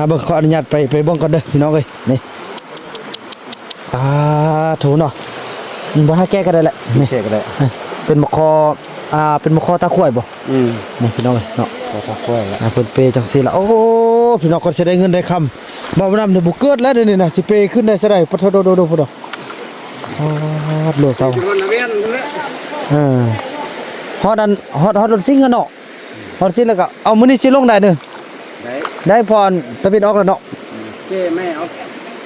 ເບິ່ງ ຂໍອະນຸຍາດໄປ ໄປເບິ່ງກ່ອນເດີພີ່ນ້ອງເອີຍ. ນີ້ ອ່າ ໂຖເນາະ ອືມ ບໍ່ຖ້າແກະກໍໄດ້ແຫຼະ. ນີ້ ແກະກໍໄດ້ ເປັນໝາກຄໍ່ ອ່າ ເປັນໝາກຄໍ່ຕາຂວາຍບໍ່? ອືມ ນີ້ພີ່ນ້ອງເອີຍເນາະ ໝາກຄໍ່ຕາຂວາຍລະ. ອ່າ ເພິ່ນເປຈັ່ງຊີ້ລະ. ໂອ້ ພີ່ນ້ອງ ກ່ອນຊິໄດ້ເງິນໄດ້ຄຳ ບໍ່ນຳນີ້ບໍ່ເກີດແລ້ວ ດຽວນີ້ນະ ຊິເປຂຶ້ນໄດ້ຊະໃດ. ປະໂທ ໂດໆໆ ພຸ້ນເນາະ. ປາດ ໂລເຊົາ ເອີ ຮອດອັນ ຮອດ ຮອດລົດຊິງຫັ້ນເນາະ. ຮອດຊິແລ້ວກໍ ເອົາ ມື້ນີ້ຊິລົງໄດ້ເດີ. ໄດ້ ໄດ້ ເພາະຕາເວັນອອກແລ້ວເນາະ. ແກ້ໃໝ່ເອົາ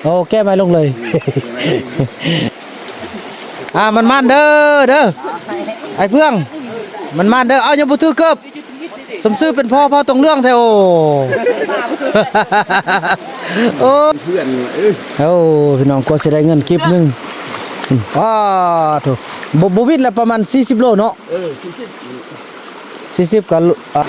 ໂອ້ ແກ້ໃໝ່ລົງເລີຍ. ອ່າ ມັນໝານເດີ ເດີ ອ້າຍເຟືອງ ມັນໝານເດີ. ເອົາ ຍັງບໍ່ຖືກເກີບ ສົມຊື່ເປັນພໍ່ເຜົ່າຕົງເຫຼືອງແທ້. ໂອ້ ໂອ້ ເພື່ອນ ເອີ ໂອ້ ພີ່ນ້ອງ ກວ່າຊິໄດ້ເງິນກີບໜຶ່ງ. ອືມ ອ້າ ໂທ້ ບໍ່ ບໍ່ວິດລະປະມານສີ່ສິບໂລເນາະ. ເອີ ສີ່ສິບ ສີ່ສິບກໍ ອ່າ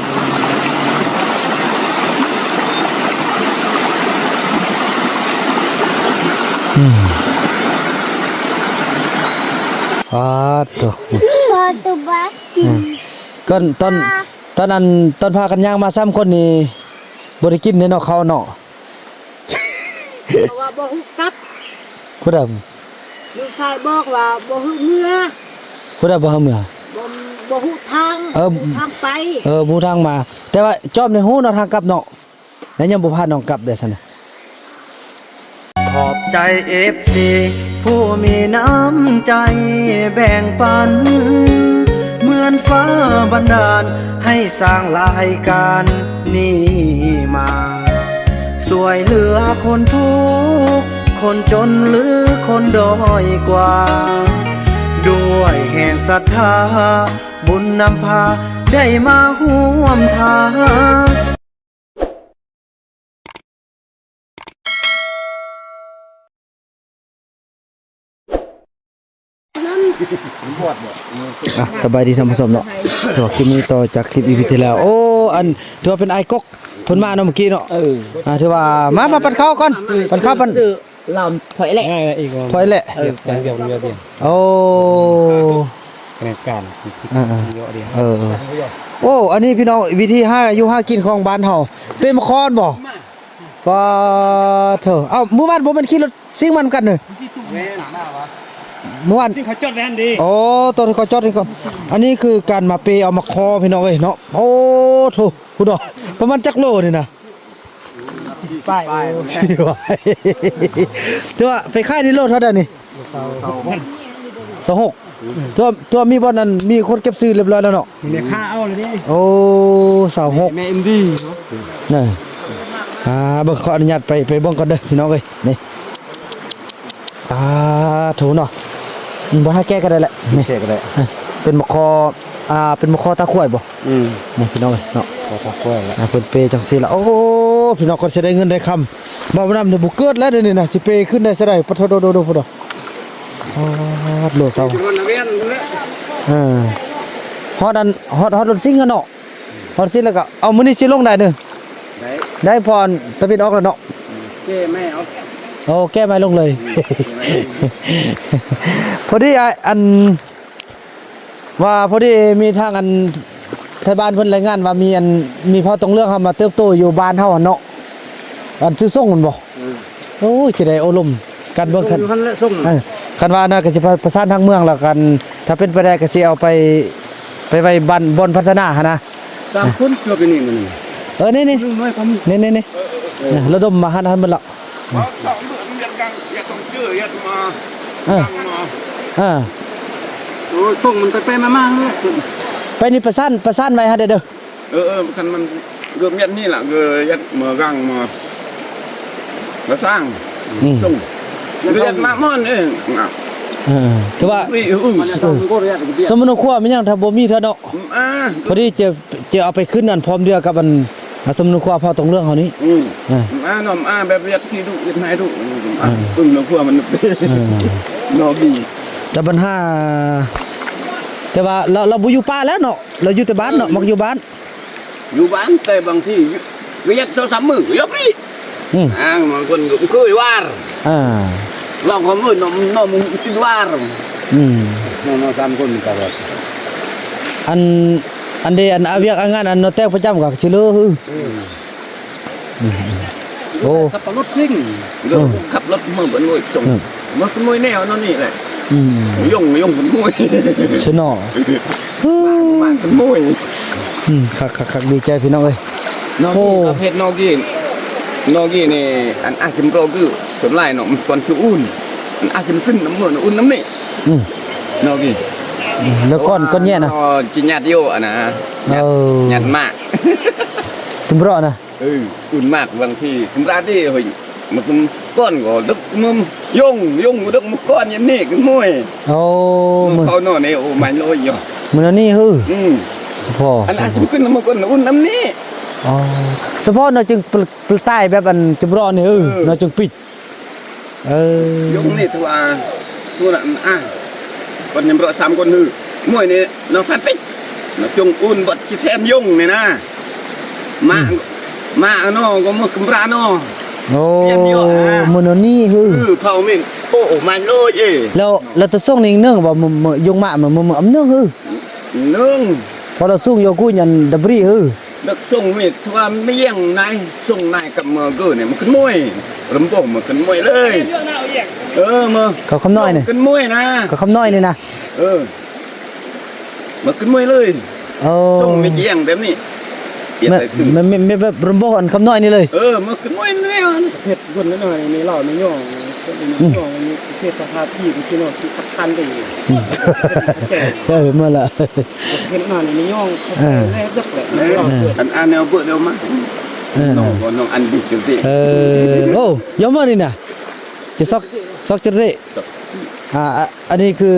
ອືມ ອາ ໂທ້ ບໍ່ຕົວະກິນ ອືມ ກ່ອນ ຕອນ ຕອນນັ້ນ ຕອນພາກັນຍ່າງມາສາມຄົນນີ້ ບໍ່ໄດ້ກິນເດ້ເນາະ ເຂົ້າເນາະ. ເພາະວ່າບໍ່ຮູ້ກັບ ຜູ້ໃດ? ລູກຊາຍບອກວ່າບໍ່ຮູ້ເມືອ. ຜູ້ໃດບໍ່ຮູ້ເມືອ? ບໍ່ ບໍ່ຮູ້ທາງ ເອີ ບໍ່ຮູ້ທາງໄປ ເອີ ບໍ່ຮູ້ທາງມາ. ແຕ່ວ່າຈອມນີ້ຮູ້ເນາະ ທາງກັບເນາະ ແຕ່ຍັງບໍ່ພານ້ອງກັບເດ້ຊັ້ນນະ. ຂອບໃຈເອັຟຊີຜູ້ມີນ້ຳໃຈແບ່ງປັນ ເໝືອນຟ້າບັນດານໃຫ້ສ້າງລາຍການນີ້ມາ ຊ່ວຍເຫຼືອຄົນທຸກ ຄົນຈົນ ຫຼື ຄົນດ້ອຍກວ່າ ດ້ວຍແຮງສັດທາ ບຸນນຳພາໄດ້ມາຮ່ວມທາງ. ອ່ະ ສະບາຍດີທ່ານຜູ້ຊົມເນາະ ຖືວ່າຄລິບນີ້ຕໍ່ຈາກຄລິບອີພີທີ່ແລ້ວ. ໂອ້ ອັນ ຖືວ່າເປັນອ້າຍກົກເພິ່ນມາເນາະ ເມື່ອກີ້ເນາະ. ເອີ ອ່າ ຖືວ່າມາ ມາປັນເຂົ້າກ່ອນ ປັນເຂົ້າ ປັນ ລຳ ພອຍແຫຼະ ພອຍແຫຼະ ເອີ ໂອ້ ຂະແໜງການສີ່ສິບ ເອີ ເອີ ເອີ ໂອ້ ອັນນີ້ພີ່ນ້ອງ ວິທີຫາຢູ່ຫາກິນຂອງບ້ານເຮົາ ເປັນມະຄອນບໍ່? ປາເທີ ເອົ້າ ມື້ວານບໍ່ແມ່ນຂີ່ລົດຊິງມານຳກັນເນີ? ມື້ວານຊິງເຂົາຈອດໄວ້ຫັ້ນເດ. ໂອ້ ຕອນເຂົາຈອດນີ້ກ່ອນ ອັນນີ້ຄືການມາເປເອົາມະຄອ ພີ່ນ້ອງເອີຍເນາະ. ໂອ້ໂທ້ ພຸ້ນເນາະ ປະມານຈັກໂລນີ້ນະ? ສີ່ສິບປາຍ ສີ່ສິບປາຍ. ແຕ່ວ່າໄປຂາຍນີ້ໂລເທົ່າໃດນີ້? ຊາວຫົກ ຊາວຫົກ. ຕົວ ຕົວມີບ່ອນນັ້ນ ມີຄົນເກັບຊື້ຮຽບຮ້ອຍແລ້ວເນາະ? ມີແມ່ຄ້າເອົາແລ້ວເດ້. ໂອ້ ຊາວຫົກ ແມ່ອິນດີເນາະ. ນີ້ ອ່າ ເບິ່ງ ຂໍອະນຸຍາດໄປ ໄປເບິ່ງກ່ອນເດີພີ່ນ້ອງເອີຍ. ນີ້ ອ່າ ໂຖເນາະ ບໍ່ຖ້າແກະກໍໄດ້ແຫຼະ. ນີ້ ແກະກໍໄດ້ ເປັນໝາກຄໍ່ ອ່າ ເປັນໝາກຄໍ່ຕາຂວາຍບໍ່? ອືມ ນີ້ພີ່ນ້ອງເອີຍເນາະ ຕາຂວາຍລະ. ອ່າ ເພິ່ນເປຈັ່ງຊີ້ລະ. ໂອ້ ພີ່ນ້ອງ ກ່ອນຊິໄດ້ເງິນໄດ້ຄຳ ເວົ້ານຳນີ້ບໍ່ເກີດແລ້ວ ດຽວນີ້ນະ ຊິເປຂຶ້ນໄດ້ຊະໃດ. ປະໂທ ໂດໆໆ ພຸ້ນເນາະ. ຮອດໂລເຊົາ ເອີ ຮອດອັນ ຮອດ ຮອດລົດຊິງຫັ້ນເນາະ. ຮອດຊິງແລ້ວກໍ ເອົາ ມື້ນີ້ຊິລົງໄດ້ເດີ. ໄດ້ ໄດ້ ເພາະຕາເວັນອອກແລ້ວເນາະ. ແກ້ໃໝ່ເອົາ ໂອ້ ແກ້ໃໝ່ລົງເລີຍ. ພໍດີ ອ່າ ອັນ ວ່າພໍດີມີທາງອັນໄທບ້ານເພິ່ນລາຍງານວ່າມີອັນ ມີເຜົ່າຕົງເຫຼືອງເຮົາມາເຕີບໂຕຢູ່ບ້ານເຮົາຫັ້ນເນາະ ອັນຊື່ສົ່ງແມ່ນບໍ່? ເອີ ໂອ້ຍ ຊິໄດ້ໂອ້ລົມກັນເບິ່ງ ຄັນ ເອີ ຄັນວ່າອັນນັ້ນກໍຊິປະ ປະສານທາງເມືອງ ແລ້ວກັນ ຖ້າເປັນໄປໄດ້ກໍຊິເອົາໄປ ໄປໄວ້ບ້ານ ບ່ອນພັດທະນາຫັ້ນນະ. ສາມຄົນຕົວໄປນີ້ມັນ ເອີ ນີ້ໆ ນີ້ໆ ເອີ ເອີ ລະດົມມາຫັ້ນ ຫັ້ນໝົດລະ. ເອີ ເອີ ໂອ້ ສົ່ງມັນໄປໆມາໆ ໄປນີ້ປະສານ ປະສານໄວ້ໃຫ້ແດ່ເດີ. ເອີ ເອີ ຄັນມັນເກີດແບບນີ້ລະ ເກີດເຮັດມາກາງມາ ມາສ້າງ ອືມ ສົ່ງ ເກີດເຮັດມາມ່ອນເອງ. ເອີ ແຕ່ວ່າ ອືມ ສົມມຸນຄົວແມ່ນຫຍັງ ຖ້າບໍ່ມີເທື່ອເນາະ. ອືມ ອ່າ ພໍດີຈະ ຈະເອົາໄປຂຶ້ນອັນພ້ອມດຽວກັບອັນ ອ່າ ສົມມຸນຄົວເຜົ່າຕົງເຫຼືອງເຮົານີ້. ອືມ ອ່າ ອ່າ ນ້ອງ ອ່າ ແບບເຮັດທີ່ດຸ ເຮັດໃຫ້ດຸ ອືມ ອ່າ ອືມ ສົມມຸນຄົວມັນ ເອີ ນ້ອງດີ. ແຕ່ບັນຫາ ແຕ່ວ່າລາວ ລາວບໍ່ຢູ່ປ່າແລ້ວເນາະ ລາວຢູ່ແຕ່ບ້ານເນາະ. ເອີ ມັກຢູ່ບ້ານ ຢູ່ບ້ານ ແຕ່ບາງທີກໍຢາກສອງສາມມື້ກໍຢາກນີ້. ອືມ ອ່າ ບາງຄົນກໍເຄີຍຫວານ ອ່າ ລອງຄວາມເອີ ນ້ອງ ນ້ອງກິນຫວານ. ອືມ ນ້ອງ ນ້ອງສາມຄົນຕະຫຼອດ. ອັນ ອັນເດ ອັນອາວຽກອາງານ ອັນນ້ອງແຕກປະຈຳກໍຊິເລີ. ອືມ ອືມ ໂອ້ ຂັບລົດຊິງ ອືມ ຂັບລົດເມືອເບິ່ງໂອ້ຍ ສົ່ງ ອືມ ມາຂະໂມຍແນວນັ້ນນີ້ແຫຼະ ອືມ ຍົງ ຍົງຂະໂມຍ ຊະເນາະ ມາຂະໂມຍ ອືມ ຄັກໆໆ ດີໃຈພີ່ນ້ອງເອີຍ ນອກ ໂອ້ ປະເພດນອກກີ້ ນອກກີ້ນີ້ ອັນອາກິມໂປຄືສ່ວນຫຼາຍເນາະ ມັນກ່ອນຄືອຸ່ນ ອັນອາກິມຂຶ້ນນຳເມືອນອຸ່ນນຳນີ້ ອືມ ນອກກີ້ ແລ້ວກ່ອນ ກ່ອນແຍະນະ ກິນຍາດໂຍອັນນະ ເອີ ຍາດໝາກ ກິນບໍ່ເນາະ ເອີ ອຸ່ນມາກບາງທີ ທຳມະດາເດ້ ເຮີ້ຍ ມັນກ່ອນກໍດຶກມຶມ ຍົງ ຍົງບໍ່ດຶກມາກ່ອນຍາມນີ້ກັນໂມຍ ໂອ້ ມື້ເຂົານອນນີ້ ໂອ້ ມາໂລຍຢູ່ ມື້ນີ້ເຮີ້ ອືມ ສະເພາະ ອັນ ອັນຂຶ້ນມາກ່ອນ ອຸ່ນນຳນີ້ ອໍ ສະເພາະເນາະ ຈຶ່ງປະ ປະຕາຍແບບອັນຈຳລອງນີ້ ເອີ ເອີ ເນາະ ຈຶ່ງປິດ ເອີ ຍົງນີ້ຖືວ່າ ໂຕນັ້ນ ອ່າ ກ່ອນຍາມເລາະສາມຄົນ ຮື ມວຍນີ້ ນອກພັດປິດ ນອກຈົງອຸ່ນບັດຊິແທນຍົງນີ້ນະ ມາ ອືມ ມາເນາະ ກໍມື້ກຳປາເນາະ ໂອ້ ມື້ນອນນີ້ ເອີ ເຜົາເມັນ ໂອ້ ມາໂລຍເອ ແລ້ວ ແລ້ວຕາຊົງນີ້ເໜິງບໍ່ ມື້ ມື້ ຍຸງມາ ມື້ ມື້ ອຳເໜິງ ເອີ ເໜິງ ເພາະລາວສູງຢູ່ກູຍັນດະບຣີ ເອີ ເລິກສົ່ງເມດ ຖ້າວ່າມຽງນາຍ ສົ່ງນາຍກັບເມືອເກີນີ້ ມັນຂຶ້ນມວຍ ລຳບົງມັນຂຶ້ນມວຍເລີຍ ເອີ ມາ ເຂົາຄຳນ້ອຍນີ້ ຂຶ້ນມວຍນະ ເຂົາຄຳນ້ອຍນີ້ນະ ເອີ ມັນຂຶ້ນມວຍເລີຍ ເອີ ສົ່ງເມດອຽງແບບນີ້ ແມ່ນ ແມ່ນ ແມ່ນແບບລຳບົງອັນຄຳນ້ອຍນີ້ເລີຍ ເອີ ມັນຂຶ້ນມວຍແນວ ເຮັດ ຄົນນ້ອຍໆ ນີ້ເລົ່ານີ້ຍ້ອງ ອືມ ຍ້ອງນີ້ເສດສະພາບທີ່ ທີ່ເນາະ ທີ່ຄັບຄັນໄດ້ ອືມ ເອີ ມາລະ ເຮັດນັ້ນນີ້ຍ້ອງ ເອີ ແນ່ເບິດແຫຼະ ເອີ ອັນ ອັນແນວເບີດແນວມາ ເອີ ນ້ອງກໍນ້ອງອັນດິກຈັ່ງຊີ້ ເອີ ໂອ້ ຍອມມານີ້ນະ ຈະຊອກ ຊອກຈະເລ ອ່າ ອັນນີ້ຄື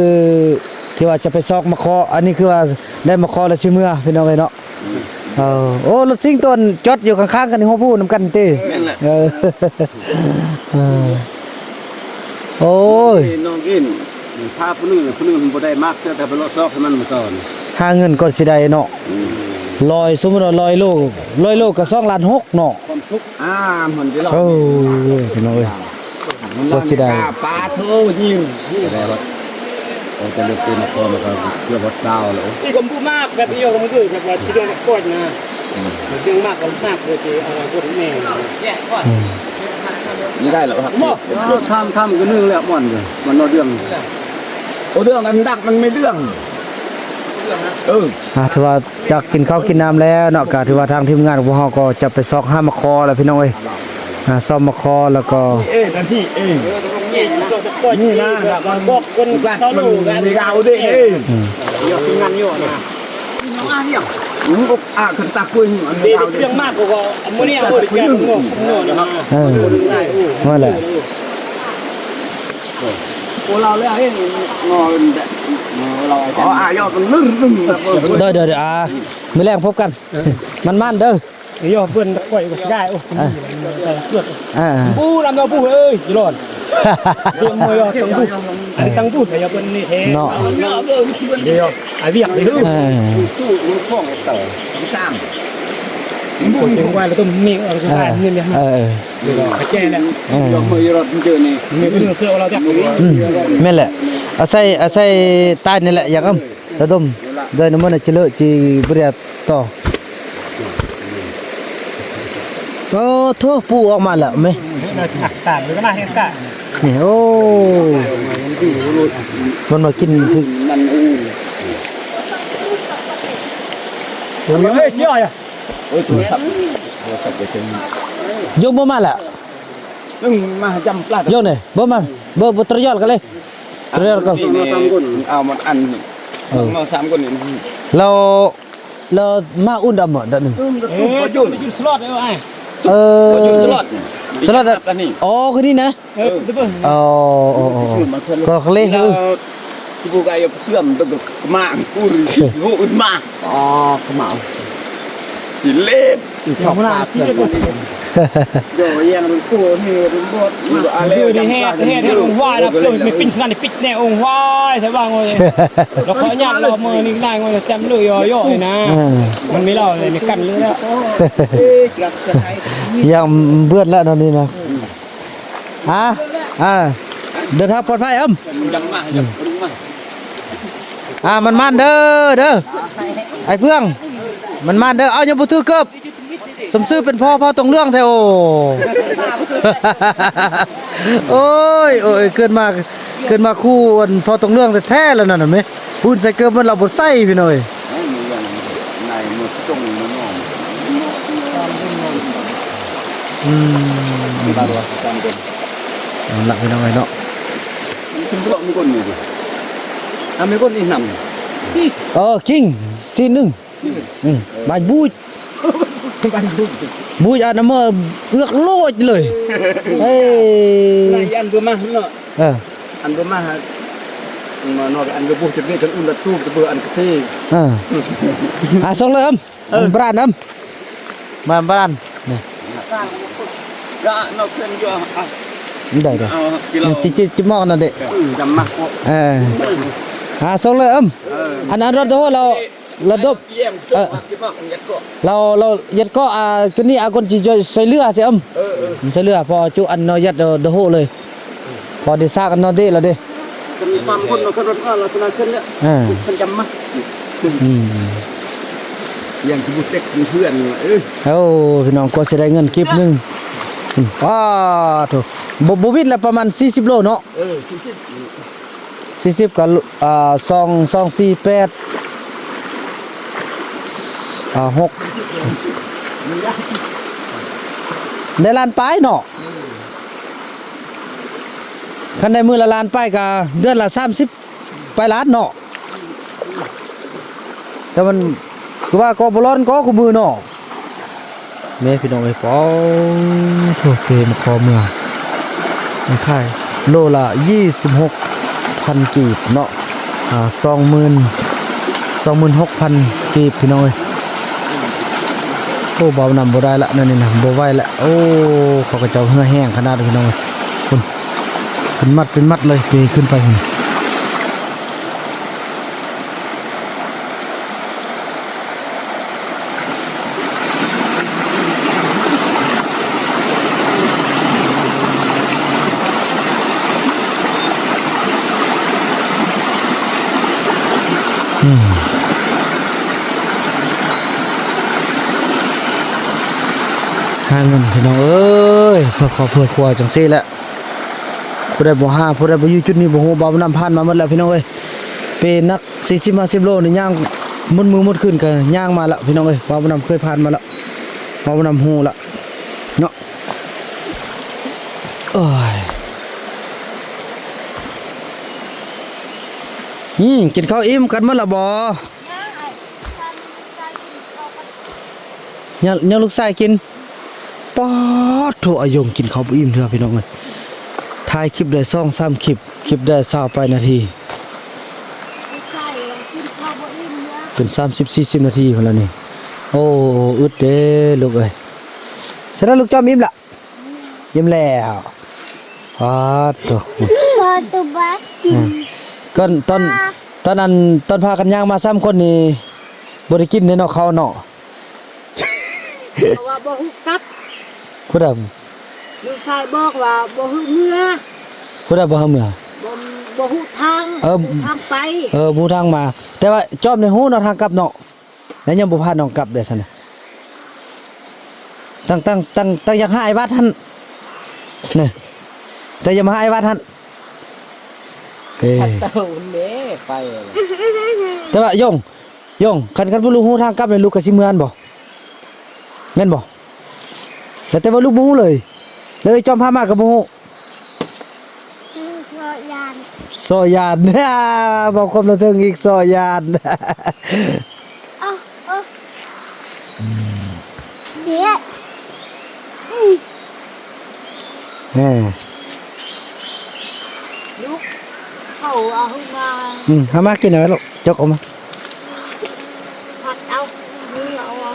ທີ່ວ່າຈະໄປຊອກມາເຄາະ ອັນນີ້ຄືວ່າໄດ້ມາເຄາະແລ້ວຊິເມືອ ພີ່ນ້ອງເອີຍເນາະ ເອີ ໂອ້ ລົດຊິງຕົວຈອດຢູ່ຂ້າງໆກັນນີ້ ຮູ້ຜູ້ນຳກັນຕິ ແມ່ນແຫຼະ ເອີ ເອີ ໂອ້ຍ ນ້ອງອິນ ພາຜູ້ໜຶ່ງ ຜູ້ໜຶ່ງມັນບໍ່ໄດ້ມັກ ແຕ່ໄປເລາະຊອກໃຫ້ມັນມາສອນ ຫາເງິນກ່ອນຊິໄດ້ເນາະ ອືມ ຮ້ອຍ ສົມມຸດວ່າຮ້ອຍໂລ ຮ້ອຍໂລກໍສອງລ້ານຫົກເນາະ ຄວາມທຸກ ອ່າ ມັນໄດ້ລອດ ໂອ້ຍ ພີ່ນ້ອງເອີຍ ບໍ່ເສຍດາຍ ປາໂທຍິງ ໂອ້ ຈະເລີນເປັນນະຄອນ ແລ້ວກໍເກືອບຮອດຊາວແລ້ວ ອີກກໍບໍ່ມາກ ແບບອີກກໍບໍ່ຄື ແບບວ່າຊິເລື່ອງມາກອດນະ ອືມ ເລື່ອງມາກກໍມາກເລີຍ ຊິເອົາຄົນແມ່ ອືມ ນີ້ໄດ້ແລ້ວ ບໍ່ ທຳ ທຳກໍໜຶ່ງແລ້ວ ມ່ວນຢູ່ ມັນເວົ້າເລື່ອງ ໂອ້ ເລື່ອງນັ້ນດັກ ມັນມີເລື່ອງ ເອີ ອ່າ ຖືວ່າ ຈາກກິນເຂົ້າກິນນ້ຳແລ້ວເນາະ ກະຖືວ່າທາງທີມງານຂອງພວກເຮົາກໍຈະໄປຊອກຫາມາຄໍແລ້ວພີ່ນ້ອງເອີຍ ຫາຊອກມາຄໍແລ້ວກໍ ເອ ນາທີ ເອ ນີ້ນະ ບອກຄົນຊາວໂລກ ມີກາວເດ້ ເອີ ຍອດງານຢູ່ນະ ອືມ ອາ ຄັນຕັກເພິ່ນ ເດ ເລື່ອງມາກກວ່າ ອັນມື້ນີ້ເອົາເດ ເອີ ນັ້ນແຫຼະ ໂອ້ ລາວແລ້ວເຫັນງໍແບບ ອໍ ອາ ຍອດມັນລຶ້ງໆ ໂດຍໆ ອ່າ ມື້ແລງພົບກັນ ມັນໆເດີ ຍອດເພິ່ນກ່ອຍໄດ້ ໂອ້ ອ່າ ເລືອດ ອ່າ ປູລຳເນາະປູເອີຍ ຊິລອດ ເດມມວຍຍອດຕັງບູ ອັນນີ້ຕັງບູ ຍອດເພິ່ນນີ້ແທ້ເນາະ ເດຍອດ ອາວຽກເດ້ ເອີ ຕູ້ຕູ້ຂອງເຕີສາມ ໂອ້ຍ ເຈັງໄວ້ແລ້ວຕ້ອງມີ ເອີ ເອີ ເອີ ແກ່ແລ້ວ ເອີ ເລື່ອງເສື້ອລາວ ອືມ ແມ່ນແຫຼະ ອາໄສ ອາໄສຕາຍນີ້ແຫຼະ ຢາກເອົາ ລະດົມ ໂດຍນຳມັນຈະເລີະຈີບໍຣຽຕໍ່ ໂອ້ໂທ້ ປູອອກມາແລ້ວແມ ນີ້ ໂອ້ ມັນມາກິນຄື ມັນ ເອີຍ ໂທລະສັບ ໂທລະສັບໄປເຖິງ ຍົງບໍ່ມາແລ້ວ ຍັງມາຈຳປາດ ໂຍນເດ ບໍ່ມາ ບໍ່ ບໍ່ຕະຍອດກັນເລີຍ ຕະຍອດກັນ ເອົາມັນອັນ ເອີ ມາສາມຄົນນີ້ ແລ້ວ ແລ້ວມາອຸ່ນດຳເດີໜຶ່ງ ເອີ ຈຸດສະຫຼອດ ເອີ ເອີ ຈຸດສະຫຼອດ ສະຫຼອດ ອັນນີ້ ອໍ ຄືນີ້ນະ ເອີ ເອີ ໂອ້ ໂອ້ ໂອ້ ກໍເລີຍ ທີ່ຜູ້ກາຍເຊື່ອມ ຕະກະມາງ ອຸນ ໂຫ ອຶດມາ ອໍ ຂະມາວ ຊິເລດ ອີກສອງພາເພື່ອນ ໂດຍ ແຮດ ແຮດ ແຮດ ອົງວາຍ ນັບເຊີຍ ມີປິນສະນັ້ນ ປິດແນວ ອົງວາຍ ແທ້ວ່າງ ແລ້ວຂໍອະນຸຍາດ ລອບມືນີ້ ນາຍ ແຕ້ມເລີຍ ຍໍໆ ມັນມີເລົ່າ ມີກັນເລີຍ ຢ່າງເບີດແລ້ວ ຕອນນີ້ນະ ອ່າ ອ່າ ເດີນທາງປອດໄພ ເອີມ ອ່າ ມັນມານເດີ ເດີ ໄອ້ເຟືອງ ມັນມານເດີ ເອົາ ຍັງບໍ່ຖືກເກີບ ສົມຊື່ເປັນພໍ່ເຜົ່າຕົງເຫຼືອງແທ້. ໂອ້ ໂອ້ຍ ໂອ້ຍ ເກີດມາ ເກີດມາຄູ່ອັນພໍ່ຕົງເຫຼືອງແທ້ໆ ແລ້ວນັ້ນນະແມ່. ປູນໃສ່ເກີບໝົດ ລາວບໍ່ໃສ່ພີ່ນ້ອງເອີຍ. ອືມ ເອົາລະພີ່ນ້ອງເອີຍເນາະ. ເອີ ຄິງ ຊີນໜຶ່ງ. ອືມ ບາຍບູດ ບາຍບູດ ບູດອັນນະເມີເອືອກໂລດເລີຍ. ເອີ ເອີ ອັນບໍ່ມາເນາະ. ເອີ ອັນບໍ່ມາ ມາເນາະ ອັນບໍ່ບຸກຈະເປັນອັນອຸ່ນລະຕູບ ຈະເບິ່ງອັນກະເຕ. ເອີ ອາ ສົ່ງເລີຍອຳ. ເອີ ບານອຳ ມາບານນີ້ ໄດ້ ໄດ້ ຈິ ຈິ ຈິມອກນັ້ນເດ້. ເອີ ອາ ສົ່ງເລີຍອຳ. ເອີ ອັນ ອັນ ລະດົບ ລະດົບ ເອີ ລາວ ລາວຍັດເກາະ ອ່າ ໂຕນີ້ ອາ ກ່ອນຊິຊ່ວຍ ຊ່ວຍເຫຼືອຊິອຳ. ເອີ ເອີ ຊ່ວຍເຫຼືອ ພໍຈຸອັນເນາະ ຍັດ ໂດໂຮເລີຍ ພໍໄດ້ຊາກອັນເນາະເດລະເດ. ເພິ່ນມີສາມຄົນເນາະ ເພິ່ນວ່າລັກສະນະເຊັ່ນນີ້ ເອີ ເພິ່ນຈຳມາ ອືມ ຢ່າງທີ່ບໍ່ເຕັກເພື່ອນ. ເອີ ໂອ້ ພີ່ນ້ອງ ກວ່າຊິໄດ້ເງິນກີບໜຶ່ງ ອືມ ອ້າໂທ້ ບໍ່ ບໍ່ວິດລະ ປະມານສີ່ສິບໂລເນາະ. ເອີ ສີ່ສິບ ສີ່ສິບກໍ ອ່າ ສອງ ສອງ ສີ່ ແປດ ອ່າ ຫົກ ໄດ້ລ້ານປາຍເນາະ. ຄັນໄດ້ມື້ລະລ້ານປາຍກໍເດືອນລະສາມສິບປາຍລ້ານເນາະ. ແຕ່ມັນຄືວ່າກໍບໍ່ຮ້ອນກໍຄູ່ມື້ເນາະ. ແມ່ພີ່ນ້ອງເອີຍ ປາໂທ້ ເກມຂໍເມືອ ຂາຍໂລລະຊາວຫົກພັນກີບເນາະ ອ່າ ສອງໝື່ນ ສອງໝື່ນຫົກພັນກີບ ພີ່ນ້ອງເອີຍ. ໂອ້ ບ່າວນຳບໍ່ໄດ້ລະ ແນວນີ້ນະ ບໍ່ໄຫວລະ. ໂອ້ ເຂົາເຈົ້າເຫື່ອແຫ້ງຂະໜາດ ພີ່ນ້ອງເອີຍ ພຸ້ນ ເປັນມັດເປັນມັດເລີຍ ເປຂຶ້ນໄປພຸ້ນ. ອືມ ຫາເງິນ ພີ່ນ້ອງເອີຍ ເພື່ອຄອບເພື່ອຄົວຈັ່ງຊີ້ແຫຼະ. ຜູ້ໃດບໍ່ຫາ ຜູ້ໃດບໍ່ຢູ່ຈຸດນີ້ບໍ່ຮູ້. ບ່າວນຳຜ່ານມາໝົດແລ້ວ ພີ່ນ້ອງເອີຍ ເປໜັກ ສີ່ສິບຫ້າສິບໂລນີ້ ຍ່າງໝົດມື້ໝົດຄືນກໍຍ່າງມາລະ ພີ່ນ້ອງເອີຍ. ບ່າວນຳເຄີຍຜ່ານມາລະ ບ່າວນຳຮູ້ລະເນາະ. ໂອ້ຍ ອືມ ກິນເຂົ້າອີ່ມກັນໝົດລະບໍ່? ຍັງ ຍັງລູກຊາຍກິນ. ປາດໂທ້ ອາຍົງກິນເຂົ້າບໍ່ອີ່ມເທື່ອ ພີ່ນ້ອງເອີຍ. ຖ່າຍຄລິບໄດ້ສອງສາມຄລິບ ຄລິບໄດ້ຊາວປາຍນາທີ ເປັນສາມສິບສີ່ສິບນາທີພຸ້ນລະນີ້. ໂອ້ ອຶດເດ້ລູກເອີຍ. ສະນັ້ນລູກຈອມອີ່ມລະ? ອີ່ມແລ້ວ. ປາດໂທ້ ພໍຕົວບັກກິນ. ອືມ ກ່ອນ ຕອນ ຕອນນັ້ນ ຕອນພາກັນຍ່າງມາສາມຄົນນີ້ ບໍ່ໄດ້ກິນເດ້ເນາະ ເຂົ້າເນາະ. ເພາະວ່າບໍ່ຮູ້ກັບ. ຜູ້ໃດ? ລູກຊາຍບອກວ່າບໍ່ຮູ້ເມືອ. ຜູ້ໃດບໍ່ຮູ້ເມືອ? ບໍ່ ບໍ່ຮູ້ທາງ. ເອີ ບໍ່ຮູ້ທາງໄປ. ເອີ ບໍ່ຮູ້ທາງມາ. ແຕ່ວ່າຈອມນີ້ຮູ້ເນາະ ທາງກັບເນາະ ແລ້ວຍັງບໍ່ພານ້ອງກັບເດ້ຊັ້ນນະ. ຕັ້ງ ຕັ້ງ ຕັ້ງ ຕັ້ງຢາກຫາອ້າຍວັດຫັ້ນ ນີ້ ແຕ່ຢ່າມາຫາອ້າຍວັດຫັ້ນ. ເອີ ເອົາເດ້ ໄປ. ແຕ່ວ່າຢົງ ຢົງ ຄັນ ຄັນບໍ່ລູກຮູ້ທາງກັບນີ້ ລູກກໍຊິເມືອຫັ້ນບໍ່? ແມ່ນບໍ່? ແລ້ວແຕ່ວ່າລູກບໍ່ຮູ້ເລີຍ ແລ້ວເອີຍຈອມພາມາກໍບໍ່ຮູ້. ເອີ ເຊາະຢານ ເຊາະຢານ ເວົ້າຄວາມລະເທິງອີກ ເຊາະຢານ. ເອົາ ເອົາ ເສຍ ອືມ ເອີ ລູກ ເຂົາເອົາມາ ອືມ ເອົາມາກິນເອົາໄວ້ລູກ ຈົກອອກມາ ພັດເອົາ ມືເອົາ ເອົາ.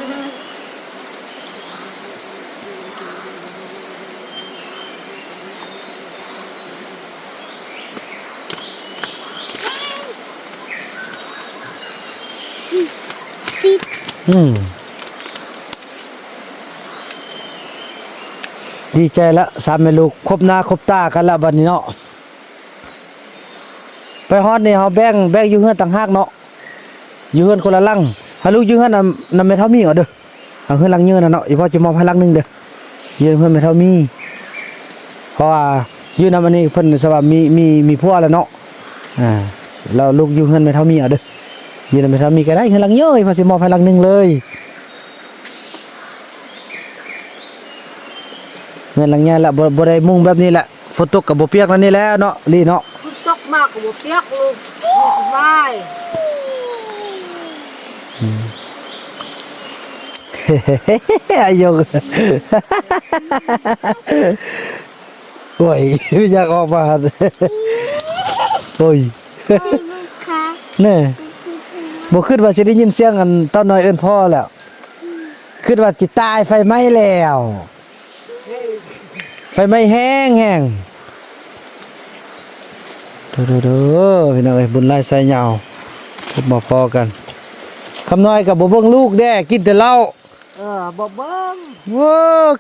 ອືມ ດີໃຈລະ ສາມແມ່ລູກຄົບໜ້າຄົບຕາກັນລະບັດນີ້ເນາະ. ໄປຮອດນີ້ເຮົາແບ່ງ ແບ່ງຢູ່ເຮືອນຕ່າງຫາກເນາະ ຢູ່ເຮືອນຄົນລະຫຼັງ. ໃຫ້ລູກຢູ່ເຮືອນນຳ ນຳແມ່ເຖົ້າໝີ່ເອົາເດີ້. ເຮືອນຫຼັງເຍີນະເນາະ ອີພໍ່ຊິມອບໃຫ້ຫຼັງໜຶ່ງເດີ ຢູ່ເຮືອນແມ່ເຖົ້າມີ ເພາະວ່າຢູ່ນຳອັນນີ້ເພິ່ນສະວ່າມີ ມີ ມີຜົວແລ້ວເນາະ ອ່າ ແລ້ວລູກຢູ່ເຮືອນແມ່ເຖົ້າມີເອົາເດີ ຢູ່ນຳແມ່ເຖົ້າມີກໍໄດ້ ເຮືອນຫຼັງເຍີ ອີພໍ່ຊິມອບໃຫ້ຫຼັງໜຶ່ງເລີຍ ເຮືອນຫຼັງໃຫຍ່ລະ ບໍ່ ບໍ່ໄດ້ມຸງແບບນີ້ແຫຼະ ຝົນຕົກກໍບໍ່ປຽກແນວນີ້ແຫຼະເນາະ ລີເນາະ ຝົນຕົກມາກໍບໍ່ປຽກ ໂອ້ ສະບາຍ ອືມ ອາຍົກ ໂອ້ຍ ຢາກອອກມາຫັ້ນ ໂອ້ຍ ແນ່ ບໍ່ຄິດວ່າຊິໄດ້ຍິນສຽງອັນເຕົ້ານ້ອຍເອີ້ນພໍ່ແລ້ວ ຄິດວ່າຊິຕາຍ ໄຟໄໝ້ແລ້ວ. ໄຟໄໝ້ແຮງໆ ໂດໆໆ ພີ່ນ້ອງເອີຍ ບຸນຫຼາຍໄຊຍາວ ພົບມາພໍ້ກັນ ຄຳນ້ອຍກໍບໍ່ເບິ່ງລູກແດ່ ກິນແຕ່ເຫຼົ້າ ເອີ ບໍ່ເບິ່ງ ໂອ້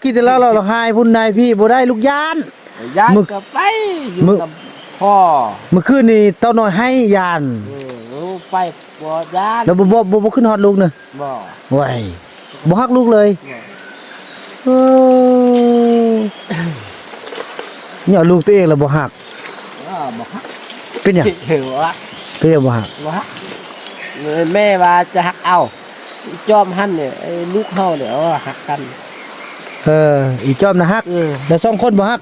ກິນແຕ່ເຫຼົ້າ ລາວຫາຍພຸ້ນຫາຍພີ້ ບໍ່ໄດ້ ລູກຢ້ານ ຢ້ານ ມື້ ກໍໄປຢູ່ ມື້ ນຳພໍ່ ມື້ຄືນນີ້ເຕົ້ານ້ອຍໄຫ້ຢ້ານ ເອີ ໄປ ບໍ່ຢ້ານ ແລ້ວບໍ່ ບໍ່ ບໍ່ ບໍ່ຂຶ້ນຮອດລູກເນາະ ບໍ່ ໂອ້ຍ ບໍ່ຮັກລູກເລີຍ ບໍ່ ເອີ ຍາວລູກຕົວເອງລະບໍ່ຮັກ ເອີ ບໍ່ຮັກ ເປັນຫຍັງ ບໍ່ຮັກ ເປັນຫຍັງບໍ່ຮັກ ບໍ່ຮັກ ແມ່ວ່າຈະຮັກເອົາ ອີຈອມຫັ້ນນີ້ ໄອ້ລູກເຮົານີ້ ເອີ ຮັກກັນ ເອີ ອີຈອມນະຮັກ ເອີ ແລ້ວສອງຄົນບໍ່ຮັກ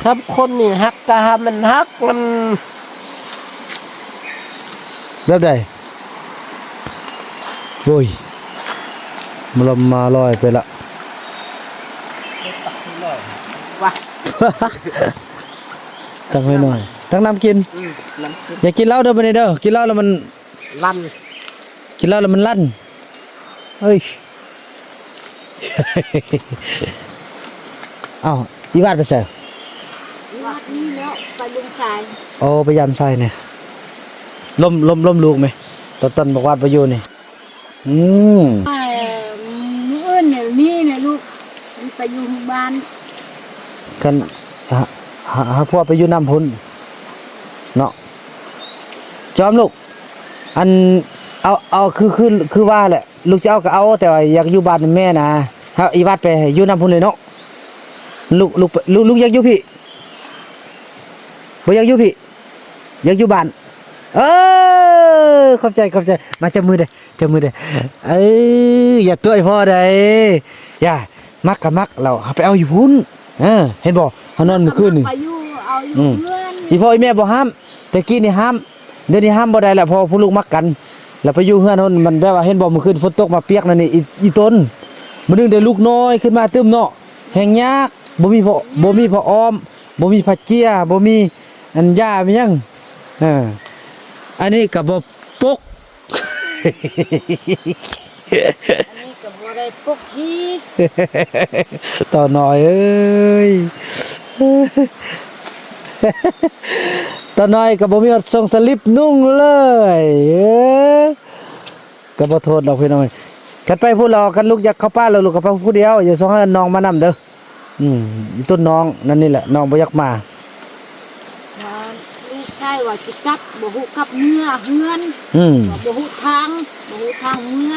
ສາມຄົນນີ້ຮັກ ກະຫາມັນຮັກ ມັນ ແບບໃດ ໂອ້ຍ ມາລຳມາລອຍໄປລະ ຕັກໜ້ອຍໆ ຕັກນ້ຳກິນ ອືມ ນ້ຳກິນ ຢ່າກິນເຫຼົ້າເດີ ບາດນີ້ເດີ ກິນເຫຼົ້າແລ້ວມັນ ລັນ ກິນເຫຼົ້າແລ້ວມັນລັນ ເອີຍ ເອົ້າ ອີວາດໄປໃສ? ອີວາດນີ້ແລ້ວ ໄປເບິ່ງຊາຍ ໂອ້ ໄປຢາມຊາຍແດ່ ລົມ ລົມ ລົມລູກແມ ຕອນ ຕອນບັກວາດໄປຢູ່ນີ້ ອືມ ມື້ອື່ນນີ້ ນີ້ແຫຼະລູກ ໄປຢູ່ໂຮງບານ ຄັນ ຫາ ຫາ ຫາຜົວໄປຢູ່ນຳພຸ້ນເນາະ ຈອມລູກ ອັນ ເອົາ ເອົາ ຄື ຄື ຄືວ່າແຫຼະ ລູກຊິເອົາກໍເອົາ ແຕ່ວ່າຢາກຢູ່ບ້ານນຳແມ່ນະ ເອົາ ອີວາດໄປຢູ່ນຳພຸ້ນເລີຍເນາະ ລູກ ລູກ ລູກ ລູກຢາກຢູ່ພີ້ ບໍ່ຢາກຢູ່ພີ້ ຢາກຢູ່ບ້ານ ເອີ ຂອບໃຈ ຂອບໃຈ ມາຈັບມືເດີ້ ຈັບມືເດີ້ ເອີ ຢ່າຕົວະອີພໍ່ໃດ ຢ່າ ມັກກໍມັກ ແລ້ວເຮົາໄປເອົາຢູ່ພຸ້ນ ເອີ ເຫັນບໍ່ ເຮົານອນມື້ຄືນນີ້ ໄປຢູ່ ເອົາຢູ່ ອືມ ເຮືອນ ອີພໍ່ອີແມ່ບໍ່ຫ້າມ ແຕ່ກີ້ນີ້ຫ້າມ ດຽວນີ້ຫ້າມບໍ່ໄດ້ແລ້ວ ເພາະວ່າຜູ້ລູກມັກກັນ ແລ້ວໄປຢູ່ເຮືອນໂນ້ນ ມັນແບບວ່າ ເຫັນບໍ່ ມື້ຄືນຝົນຕົກມາປຽກນັ້ນນີ້ ອີ ອີຕົນ ມື້ໜຶ່ງໄດ້ລູກນ້ອຍຂຶ້ນມາຕື່ມເນາະ ແຮ່ງຍາກ ບໍ່ມີ ບໍ່ມີຜ້າອ້ອມ ບໍ່ມີຜ້າເຈ້ຍ ບໍ່ມີອັນຢາມີຫຍັງ ເອີ ອັນນີ້ກໍບໍ່ປົກ ອັນນີ້ກໍບໍ່ໄດ້ປົກຂີ້ ເຕົ້ານ້ອຍເອີຍ ເຕົ້ານ້ອຍກໍບໍ່ມີຮອດຊົງສະລິບນຸ່ງເລີຍ ເອີ ກໍບໍ່ໂທດດອກພີ່ນ້ອງ ຄັນໄປພຸ້ນແລ້ວ ຄັນລູກຢາກເຂົ້າປ່າແລ້ວ ລູກກໍໄປຜູ້ດຽວ ຢ່າສົ່ງໃຫ້ນ້ອງມານຳເດີ ອືມ ອີຕົ້ນນ້ອງນັ້ນນີ້ແຫຼະ ນ້ອງບໍ່ຢາກມາ ວ່າລູກຊາຍວ່າຊິກັບ ບໍ່ຮູ້ກັບເມືອເຮືອນ ອືມ ວ່າບໍ່ຮູ້ທາງ ບໍ່ຮູ້ທາງເມືອ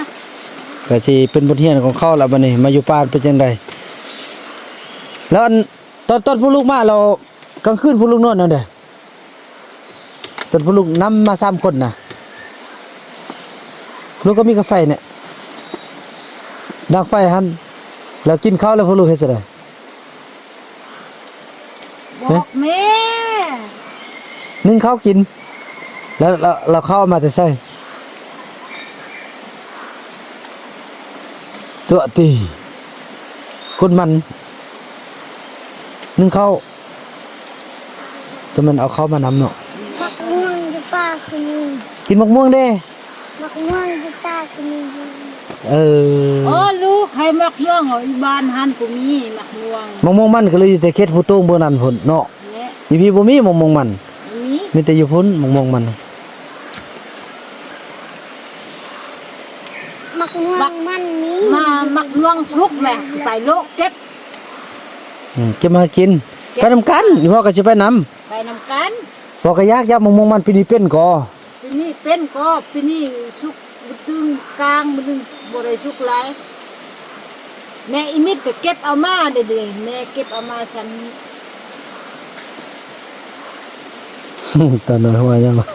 ກໍຊິເປັນບົດຮຽນຂອງເຂົາລະ ບັດນີ້ມາຢູ່ປ່າເປັນຈັ່ງໃດ ແລ້ວອັນ ຕອນ ຕອນຜູ້ລູກມາແລ້ວ ກາງຄືນຜູ້ລູກນອນແນວໃດ? ຕອນຜູ້ລູກນຳມາສາມຄົນນະ ລູກກໍມີກາໄຟນີ້ ດັງໄຟຫັ້ນ ແລ້ວກິນເຂົ້າແລ້ວຜູ້ລູກເຮັດຈັ່ງໃດ? ບອກແມ່ ໜຶ້ງເຂົ້າກິນ ແລ້ວ ແລ້ວ ແລ້ວເຂົ້າເອົາມາແຕ່ໃສ? ຕົວະຕິ ກົນມັນ ໜຶ້ງເຂົ້າ ແຕ່ມັນເອົາເຂົ້າມານຳເນາະ ໝາກມ່ວງຢູ່ປ່າກໍມີ ກິນໝາກມ່ວງເດ້ ໝາກມ່ວງຢູ່ປ່າກໍມີ ເອີ ໂອ້ ລູກ ໃຫ້ໝາກມ່ວງ ເອົາ ຢູ່ບ້ານຫັ້ນກໍມີໝາກມ່ວງ ໝາກມ່ວງມັນກໍເລີຍຢູ່ແຕ່ເຂດພູໂຕ່ງເບື້ອງນັ້ນພຸ້ນເນາະ ແມ່ນ ຢູ່ພີ້ບໍ່ມີໝາກມ່ວງມັນ ມີ ມີແຕ່ຢູ່ພຸ້ນໝາກມ່ວງມັນ ໝາກມ່ວງມັນມີ ໝາກ ໝາກມ່ວງສຸກແຫຼະ ໄປໂລະເກັບ ອືມ ເກັບມາກິນ ເກັບ ໄປນຳກັນ ພໍ່ກໍຊິໄປນຳ ໄປນຳກັນ ພໍ່ກໍຢາກ ຢາກໝາກມ່ວງມັນ ປີນີ້ເປັນກໍ ປີນີ້ເປັນກໍ ປີນີ້ສຸກ ບຶດດຶງກາງ ບຶດດຶງບໍ່ໄດ້ສຸກຫຼາຍ ແມ່ອີມິດກໍເກັບເອົາມາເດ້ ແມ່ເກັບເອົາມາຊັ້ນ. ຕານ້ອຍວ່າຫຍັງວະ?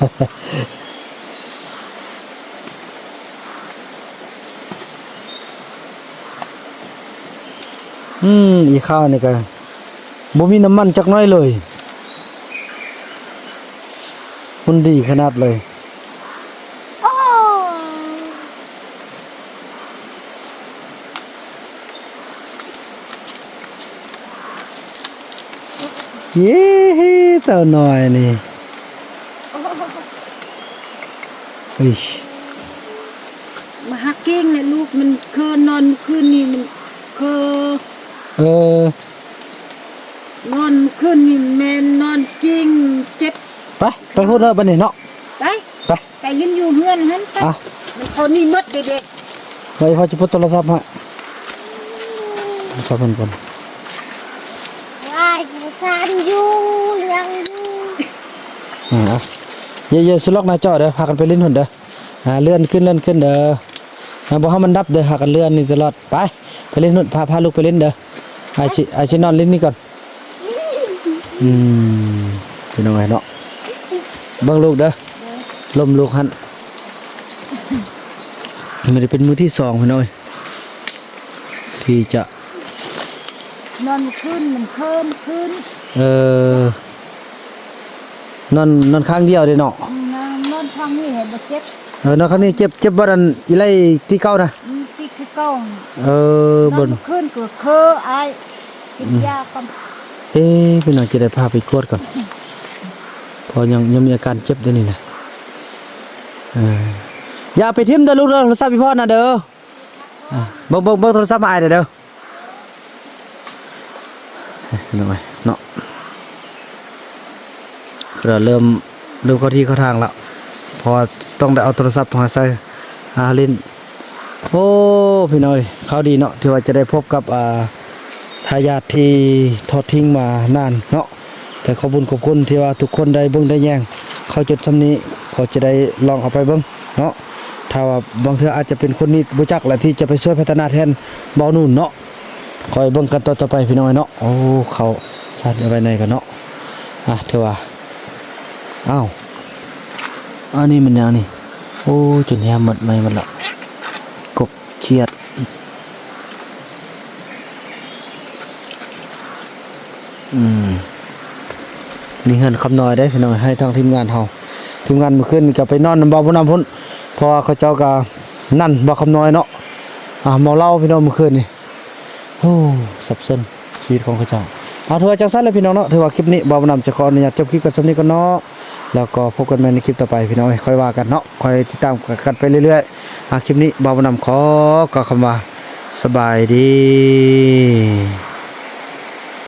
ອືມ ອີ່ຂ້ານີ້ກໍບໍ່ມີນ້ຳມັນຈັກໜ້ອຍເລີຍ. ຫຸ່ນດີຂະໜາດເລີຍ. ໂອ້ ເຢ້ ເຕົ້ານ້ອຍນີ້ ເອີຍ ມາຫາກິງແຫຼະລູກ ມັນເຄີນອນມື້ຄືນນີ້ ມັນເຄີ ເອີ ນອນມື້ຄືນນີ້ແມ່ນນອນກິງເຈັບ. ໄປ ໄປພຸ້ນເດີບັດນີ້ເນາະ ໄປ ໄປ ໄປຫຼິ້ນຢູ່ເຮືອນຫັ້ນໄປ. ອ່ະ ມັນເຂົ້ານີ້ໝົດເດ້ ເດ້ ໄວ້ພໍ່ຈະປົດໂທລະສັບໃຫ້ ໂທລະສັບເພິ່ນກ່ອນ. ວ້າຍ ສານຢູ່ ເລື່ອງຢູ່ ອ່າ ຢ່າ ຢ່າສຸລັກໜ້າຈໍເດີ ພາກັນໄປຫຼິ້ນພຸ້ນເດີ. ອ່າ ເລື່ອນຂຶ້ນ ເລື່ອນຂຶ້ນເດີ ອ່າ ບໍ່ໃຫ້ມັນດັບເດີ ພາກັນເລື່ອນນີ້ຕະຫຼອດ. ໄປ ໄປຫຼິ້ນພຸ້ນ ພາ ພາລູກໄປຫຼິ້ນເດີ ອ້າຍຊິ ອ້າຍຊິນອນຫຼິ້ນນີ້ກ່ອນ. ອືມ ພີ່ນ້ອງເອີຍເນາະ ເບິ່ງລູກເດີ ລົມລູກຫັ້ນ. ມື້ນີ້ເປັນມື້ທີສອງ ພີ່ນ້ອງເອີຍ ທີ່ຈະ ນອນຄືນ ມັນເຄີນຄືນ. ເອີ ນອນ ນອນຂ້າງດຽວເດ້ເນາະ. ອືມ ນອນ ນອນຂ້າງນີ້ໃຫ້ບໍ່ເຈັບ. ເອີ ນອນຂ້າງນີ້ເຈັບ ເຈັບບ່ອນອັນອີໄລ່ຕີເກົ້ານະ. ອືມ ຕີຄືເກົ່າ. ເອີ ນອນ ບໍ່ ມື້ຄືນກໍເຄີອ້າຍ ກິນ ອືມ ຢາກ່ອນ. ເອ ພີ່ນ້ອງຈະໄດ້ພາໄປກວດກ່ອນ ເພາະຍັງ ຍັງມີອາການເຈັບຢູ່ນີ້ນະ. ເອີ ຢ່າໄປຖິ້ມເດີລູກເດີ ໂທລະສັບອີ່ພໍ່ນະເດີ. ອ່າ ເບິ່ງ ເບິ່ງ ເບິ່ງໂທລະສັບອ້າຍແດ່ເດີ ພີ່ນ້ອງເອີຍເນາະ. ເລີ່ມ ເລີ່ມເຂົ້າທີ່ເຂົ້າທາງແລ້ວ ເພາະວ່າຕ້ອງໄດ້ເອົາໂທລະສັບມາໃສ່ ອ່າ ຫຼິ້ນ. ໂອ້ ພີ່ນ້ອງເອີຍ ຂ່າວດີເນາະ ທີ່ວ່າຈະໄດ້ພົບກັບ ອ່າ ທາຍາດທີ່ທອດຖິ້ມມານານເນາະ. ແຕ່ຂອບຄຸນ ຂອບຄຸນທີ່ວ່າທຸກຄົນໄດ້ເບິ່ງໄດ້ແຍງເຂົ້າຈົນຊ່ຳນີ້ ກໍຈະໄດ້ລອງເອົາໄປເບິ່ງເນາະ. ຖ້າວ່າບາງເທື່ອອາດຈະເປັນຄົນທີ່ບໍ່ຈັກ ແລະ ທີ່ຈະໄປຊ່ວຍພັດທະນາແທນບ່າວນູນເນາະ. ຄອຍເບິ່ງກັນຕໍ່ໆໄປພີ່ນ້ອງເອີຍເນາະ. ໂອ້ ເຂົ້າສານໄວ້ໃນກັນເນາະ. ອ່ະ ຖືວ່າ ອ້າວ ອັນນີ້ມັນຫຍັງນີ້? ໂອ້ ຈົນແຮມໝົດ ໄໝ້ໝົດລະ ກົບ ຂຽດ. ອືມ ນີ້ເຮືອນຄຳນ້ອຍເດ້ພີ່ນ້ອງ ໃຫ້ທາງທີມງານເຮົາ ທີມງານມື້ຄືນນີ້ກໍໄປນອນນຳບ່າວບຸນນຳພຸ້ນ ເພາະວ່າເຂົາເຈົ້າກໍນັ້ນບ່າວຄຳນ້ອຍເນາະ ອ່າ ເມົາເຫຼົ້າພີ່ນ້ອງມື້ຄືນນີ້. ໂອ້ ສັບສົນຊີວິດຂອງເຂົາເຈົ້າ. ເອົາ ຖືວ່າຈັ່ງຊັ້ນແຫຼະພີ່ນ້ອງເນາະ ຖືວ່າຄລິບນີ້ບ່າວບຸນນຳຈະຂໍອະນຸຍາດຈົບຄລິບກັນສ່ຳນີ້ກ່ອນເນາະ ແລ້ວກໍພົບກັນໃໝ່ໃນຄລິບຕໍ່ໄປພີ່ນ້ອງເອີຍ ຄ່ອຍວ່າກັນເນາະ ຄ່ອຍຕິດຕາມກັນໄປເລື້ອຍໆ. ອ່າ ຄລິບນີ້ບ່າວບຸນນຳຂໍກ່າວຄຳວ່າ ສະບາຍດີ.